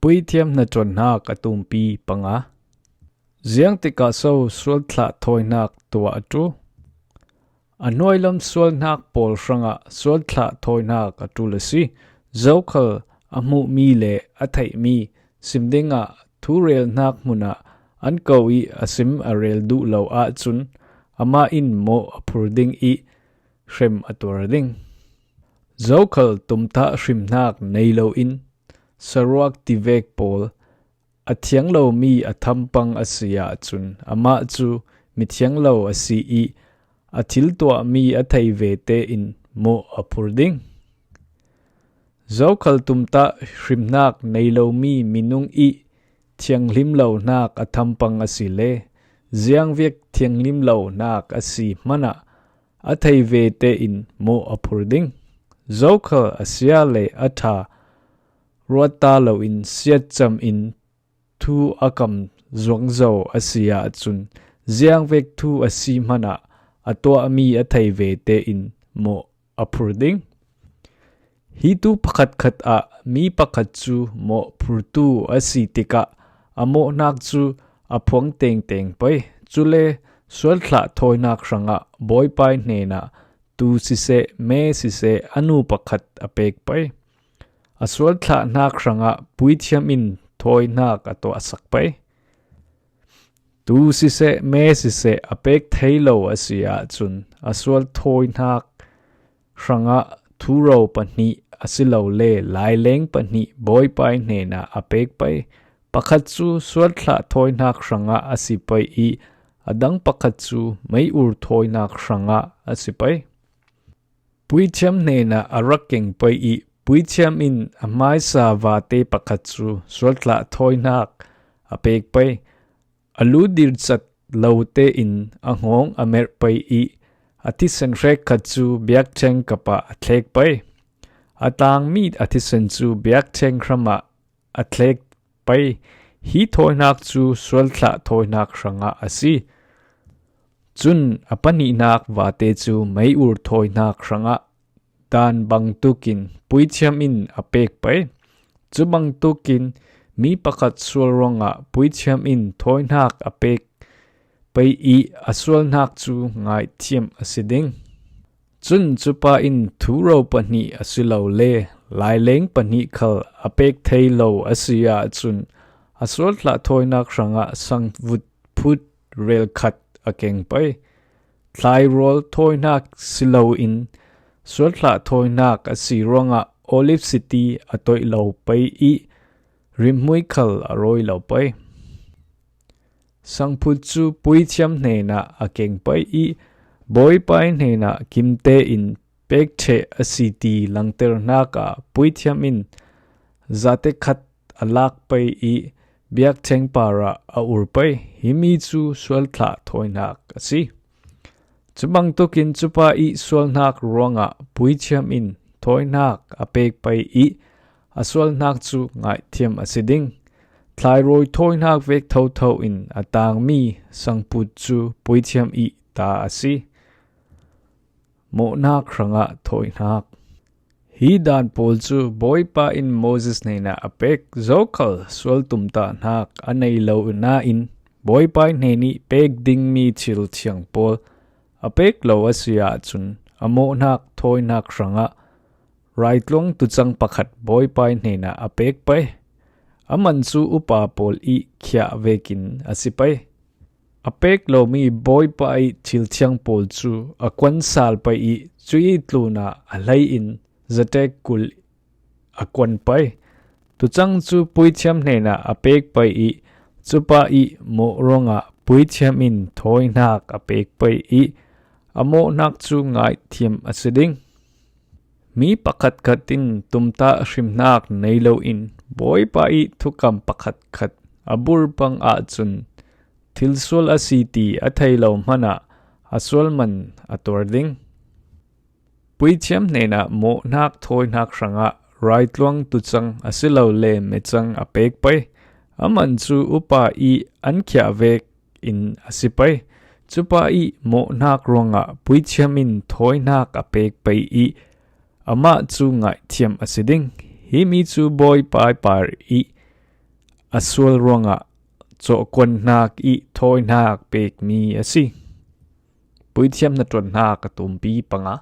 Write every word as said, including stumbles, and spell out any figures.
Puithiam hnaṭuanhnak a tumpi panga. Ziang tikah so sualthlah thawinak tuah a ṭul? A hnuailam sualnak pawl hrangah sualthlah thawinak a ṭul a si. Zokhal a hmuhmi le a theihmi sim dingah thurelnak hmunah an ko ih a sim a rel duh lo ahcun amah in mawh a phur ding ih hrem a tuar ding. Zokhal tumtah hrimnak nei loin saruak tivek pawl a thiang lomi a thampang a si ahcun amah cu mithiang lo a si ih a thil tuahmi a thei ve tein mawh a phur ding. Zokhal tumtah hrimnak nei lomi minung ih thianghlim lonak a thampang a si le ziangvek thianghlim lonak a si hmanah a thei ve tein mawh a phur ding. Zokhal a sia le a ṭha ruatta loin siatcam in thu a kam zuangzo a si ahcun ziangvek thu a si hmanah a tuahmi a thei ve tein mawh a phur ding. Hi tu pakhatkhat ah mi pakhat cu mawh phurtu a si tikah a mawhnak cu a phuang tengteng pei. Cule sualthlah thawinak hrangah Bawipa hnenah tu siseh, me siseh a nu pakhat a pek pei. A sualthlahnak hrangah puithiam in thawinak a tuahsak pei. Tu siseh, me siseh a pek thei lo a si ahcun a sual thawinak hrangah thuro pahnih asilole laileng pahnih Bawipa hnenah a pek pei. Pakhat cu sualthlah thawinak hrangah a si pei ih a dang pakhat cu mei-ur thawinak hrangah a si pei. Puithiam hnenah a rak keng pei ih puithiam in a hmaisa vate pakhat cu sualthlah thawinak a pek pei. A lu dircat lo tein a hngawng a merh pei ih a thisen hrekkhat cu biakṭheng kapah a thlek pei. A tangmi a thisen cu biakṭheng hramah a thlek pei. Hi thawinak cu sualthlah thawinak hrangah a si. Cun a pahnihnak vate cu mei-ur thawinak hrangah dan bangtukin puithiam in a pek pei. Cu bangtukin mi pakhat sual ruangah puithiam in thawinak a pek pei ih a sualnak cu ngaihthiam a si ding. Cun cupa in thuro pahnih asilole laileng pahnih khal a pek thei lo a si ahcun a sualthlah thawinak hrangah sangvut phut relkhat a keng pei. Thlairual thawinak si loin sualthlah thawinak a si ruangah olive siti a toih lo pei ih rimhmui khal a rawi lo pei. Sangphut cu puithiam hnenah a keng pei ih Bawipa hnenah kimte in pek ṭheh a si ti langternak ah puithiam in zate khat a lak pei ih biakṭheng parah a ur pei. Himi cu sualthlah thawinak a si. Cu bangtukin cupa ih sualnak ruangah puithiam in thawinak a pek pei ih a sualnak cu ngaihthiam a si ding. Thlairawi thawinak vek thotho in a tangmi sangphut cu puithiam ih ta a si. Mawhnak hrangah thawinak. Hi dan pawl cu Bawipa in Moses hnenah a pek. Zokhal sual tumtahnak a nei lo nain Bawipa hnenih pek dingmi thil thiang pawl a pek lo a si ahcun a mawhnak thawinak hrangah raitluang tucang pakhat Bawipa hnenah a pek pei. A man cu upa pawl ih khiah vekin a si pei. A pek lomi Bawipa ih thil thiang pawl cu a kuan sal pei ih cuih tlunah a hlei in zatek kul a kuan pei. Tucang cu puithiam hnenah a pek pei ih cupa ih mawh ruangah puithiam in thawinak a pek pei ih a mawhnak cu ngaihthiam a si ding. Mi pakhatkhat in tumtah hrimnak nei loin Bawipa ih thukam pakhatkhat a burpang ahcun thilsual a si ti a thei lo hmanah a sual man a tuar ding. Puithiam hnenah mawhnak thawinak hrangah raitluang tucang asilole mecang a pek pei. A man cu upa ih an khiah vek in a si pei. Cupa ih mawhnak ruangah puithiam in thawinak a pek pei ih amah cu ngaihthiam a si ding. Himi cu Bawipa par ih A sual ruangah cawhkuanhnak i thawihnak pekmi a si. Puithiamna ṭuanhnak a tumpi panga.